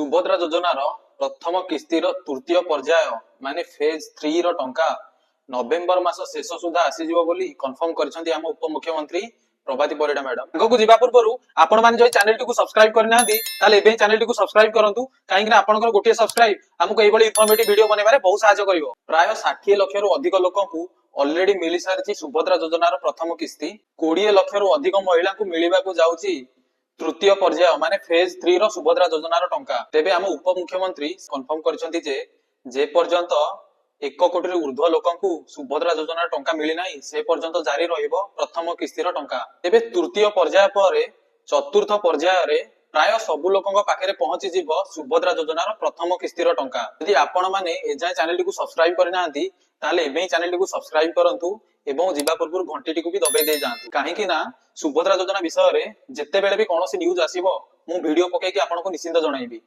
ସୁଭଦ୍ରା ଯୋଜନାର ପ୍ରଥମ କିସ୍ତିର ତୃତୀୟ ପର୍ଯ୍ୟାୟ ମାନେ ଫେଜ୍ 3 ର ଟଙ୍କା ନଭେମ୍ବର ମାସ ଶେଷ ସୁଦ୍ଧା ଆସିଯିବ ବୋଲି କନଫର୍ମ କରିଛନ୍ତି ଆମ ଉପମୁଖ୍ୟମନ୍ତ୍ରୀ ପ୍ରଭାତୀ ପରିଡ଼ା ମ୍ୟାଡମ। ଆଗକୁ ଯିବା ପୂର୍ବରୁ ଆପଣମାନେ ଯଦି ଚ୍ୟାନେଲଟିକୁ ସବସ୍କ୍ରାଇବ କରିନାହାନ୍ତି, ତାହେଲେ ଏବେ ହିଁ ଚ୍ୟାନେଲଟିକୁ ସବସ୍କ୍ରାଇବ କରନ୍ତୁ, କାହିଁକି ନା ଆପଣଙ୍କର ଗୋଟିଏ ସବସ୍କ୍ରାଇବ ଆମକୁ ଏଇଭଳି ଇନଫର୍ମେଟିଭ ଭିଡିଓ ବନେଇବାରେ ବହୁତ ସାହାଯ୍ୟ କରିବ। ପ୍ରାୟ 60 ଲକ୍ଷରୁ ଅଧିକ ଲୋକଙ୍କୁ ଅଲରେଡି ମିଳିସାରିଛି ସୁଭଦ୍ରା ଯୋଜନାର ପ୍ରଥମ କିସ୍ତି। 20 ଲକ୍ଷରୁ ଅଧିକ ମହିଳାଙ୍କୁ ମିଳିବାକୁ ଯାଉଛି ତୃତୀୟ ପର୍ଯ୍ୟାୟ ମାନେ ଫେଜ୍ 3 ର ସୁଭଦ୍ରା ଯୋଜନାର ଟଙ୍କା। ତେବେ ଆମ ଉପମୁଖ୍ୟମନ୍ତ୍ରୀ କନଫର୍ମ କରିଛନ୍ତି ଯେ ଯେ ପର୍ଯ୍ୟନ୍ତ 1 କୋଟିରୁ ଉର୍ଦ୍ଧ୍ୱ ଲୋକଙ୍କୁ ସୁଭଦ୍ରା ଯୋଜନାର ଟଙ୍କା ମିଳିନାହିଁ, ସେ ପର୍ଯ୍ୟନ୍ତ ଜାରି ରହିବ ପ୍ରଥମ କିସ୍ତିର ଟଙ୍କା। ତେବେ ତୃତୀୟ ପର୍ଯ୍ୟାୟ ପରେ ଚତୁର୍ଥ ପର୍ଯ୍ୟାୟରେ ପ୍ରାୟ ସବୁ ଲୋକଙ୍କ ପାଖରେ ପହଞ୍ଚିଯିବ ସୁଭଦ୍ରା ଯୋଜନାର ପ୍ରଥମ କିସ୍ତିର ଟଙ୍କା। ଯଦି ଆପଣମାନେ ଏଯାଏଁ ଚ୍ୟାନେଲଟିକୁ ସବସ୍କ୍ରାଇବ କରିନାହାନ୍ତି, ତାହେଲେ ଏବେ ହିଁ ଚ୍ୟାନେଲଟିକୁ ସବସ୍କ୍ରାଇବ କରନ୍ତୁ ଏବଂ ଯିବା ପୂର୍ବରୁ ଘଣ୍ଟିଟିକୁ ବି ଦବେଇ ଦେଇ ଯାଆନ୍ତୁ, କାହିଁକି ନା ସୁଭଦ୍ରା ଯୋଜନା ବିଷୟରେ ଯେତେବେଳେ ବି କୌଣସି ନ୍ୟୁଜ ଆସିବ, ମୁଁ ଭିଡିଓ ପକେଇକି ଆପଣଙ୍କୁ ନିଶ୍ଚିନ୍ତ ଜଣାଇବି।